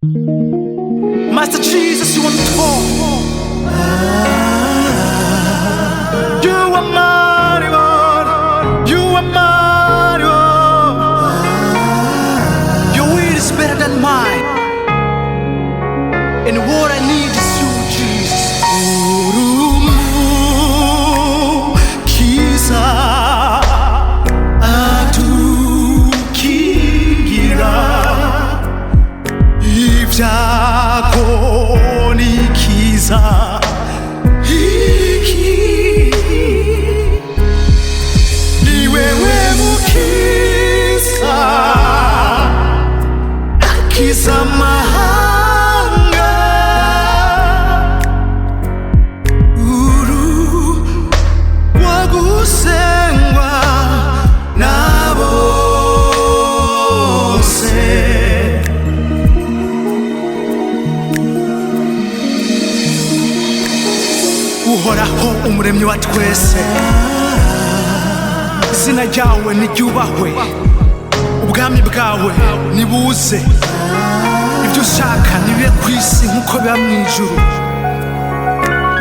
Master Jesus, you on top. You are mighty one. You are mighty one. Your will is better than mine. And what I need is you, Jesus. Urumukiza atukingira ibyago nikiza iki ni wewe mukiza akiza amahanga uru wagusengwa na bose. Uhoraho umuremyi wa twese, izina ryawe niryubahwe, ubwami bwawe nibuze, ibyo ushaka nibibe ku isi nk'uko biba mu ijuru.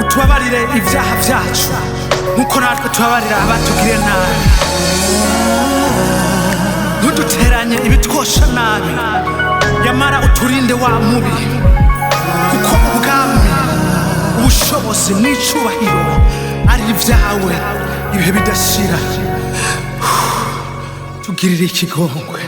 Utubabarire ibyaha byacu nk'uko natwe tubabarira abatugiriye nabi, ntuduteranye ibitwosha nabi, yamara uturinde wa mubi, kuko ubwami, ubushobozi n'icubahiro ari ibyawe ibihe bidashira. Tugirire ikigongwe.